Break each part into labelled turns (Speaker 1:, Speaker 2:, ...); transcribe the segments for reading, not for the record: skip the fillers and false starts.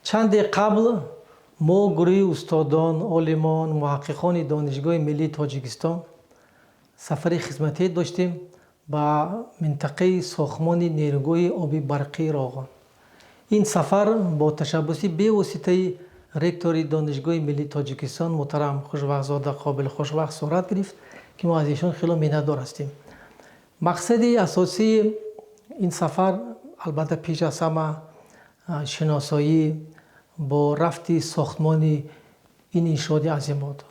Speaker 1: Чанде қабл мо, гурӯҳи устодон, олимон, муҳаққиқони Донишгоҳи миллии Тоҷикистон, сафари хизматӣ доштем ба минтақаи сохтмони нерӯгоҳи оби барқии Роғун. Ин сафар бо ташаббуси бевоситаи ректори Донишгоҳи миллии Тоҷикистон муҳтарам Хушбахтзода Қобил Хушбахт сурат гирифт, ки мо аз эшон хело миннатдор ҳастем. Мақсади асосии ин сафар, албатта, пеш аз ҳама шиносоӣ бо рафти сохтмони ин иншооти азим буд,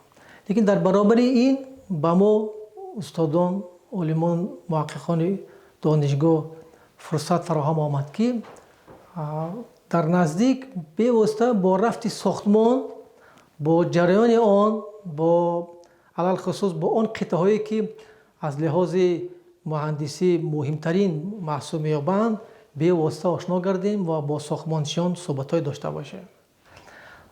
Speaker 1: лекин дар баробари ин ба мо, устодон, олимон, муҳаққиқони донишгоҳ, фурсат фароҳам омад, ки дар наздик бевосита бо рафти сохтмон, бо ҷараёни он, бо алалхусус бо он қитъаҳое, ки аз лиҳози муҳандисӣ муҳимтарин маҳсуб меёбанд, бевосита ошно гардем ва бо сохтмончиён суҳбатҳое дошта бошем.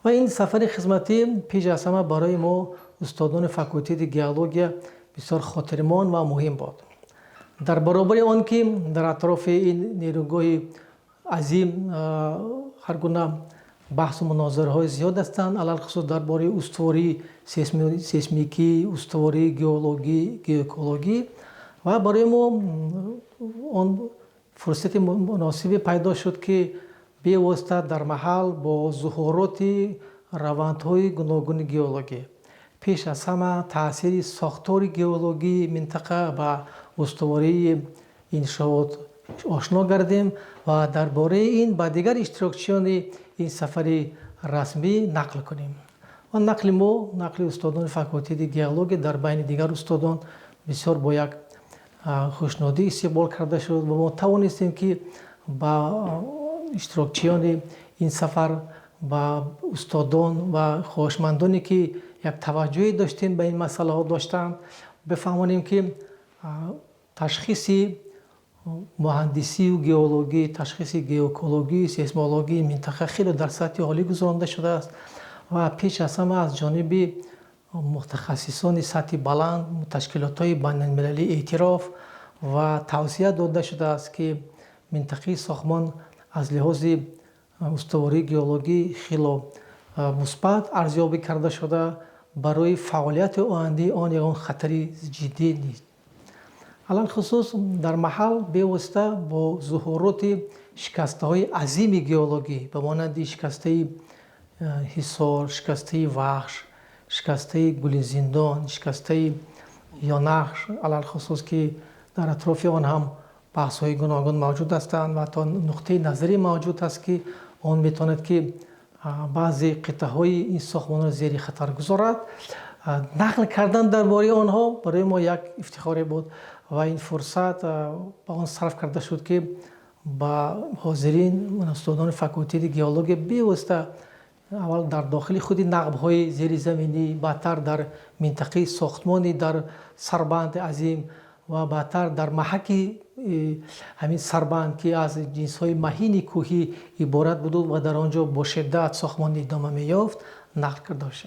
Speaker 1: Ва ин сафари хизматӣ пеш аз ҳама барои мо, устодони факултети геология, бисёр хотирмон ва муҳим буд. Дар баробари он ки дар атрофи ин нерӯгоҳи азим ҳар гуна баҳсу мунозираҳои зиёд ҳастанд, алалхусус дар бораи устувории сейсмикӣ, устувории геологӣ, геоэкологӣ, ва барои мо он фурсати муносибе пайдо шуд, ки бевосита дар маҳал бо зуҳуроти равандҳои гуногуни геологӣ, пеш аз ҳама таъсири сохтори геологии минтақа ба устувории иншоот ошно гардем ва дар бораи ин ба дигар иштирокчиёни ин сафари расмӣ нақл кунем. Ва нақли мо, нақли устодони факултети геология дар байни дигар устодон, бисёр бо як хушнудӣ истиқбол карда шуд ва мо тавонистем, ки ба иштирокчиёни ин сафар, ба устодон ва хоҳишмандоне, ки як таваҷҷӯҳе доштем ба ин масъалаҳо доштанд, бифаҳмонем, ки ташхиси муҳандисию геологӣ, ташхиси геоэкологӣ, сейсмологии минтақа хеле дар сатҳи олӣ гузаронда шудааст ва пеш аз ҳама аз ҷониби мутахассисони сатҳи баланд, ташкилотҳои байналмилалӣ эътироф ва тавсия дода шудааст, ки минтақаи сохтмон аз лиҳози устувории геологӣ хело мусбат арзёбӣ карда шуда, барои фаъолияти ояндаи он ягон хатари ҷиддӣ нест. Алалхусус дар маҳал бевосита бо зуҳуроти шикастаҳои азими геологӣ ба монанди шикастаи Ҳисор, шикастаи Вахш, шикастаи Гулизиндон, шикастаи Ёнахш, алалхусус ки дар атрофи он ҳам баҳсҳои гуногун мавҷуд ҳастанд ва ҳатто нуқтаи назарӣ мавҷуд аст, ки он метавонад, ки баъзе қитъаҳои ин сохтмонро зери хатар гузорад, нақл кардан дар бораи онҳо барои мо як ифтихоре буд ва ин фурсат ба он сарф карда шуд, ки ба ҳозирин, устодони факултети геология, бевосита аввал дар дохили худи нақбҳои зеризаминӣ, баъдтар дар минтақаи сохтмонӣ, дар сарбанди азим ва баъдтар дар маҳаки ҳамин сарбанд, ки аз ҷинсҳои маҳини кӯҳӣ иборат буду ва дар он ҷо бо шиддат сохтмон идома меёфт, нақл карда бошем.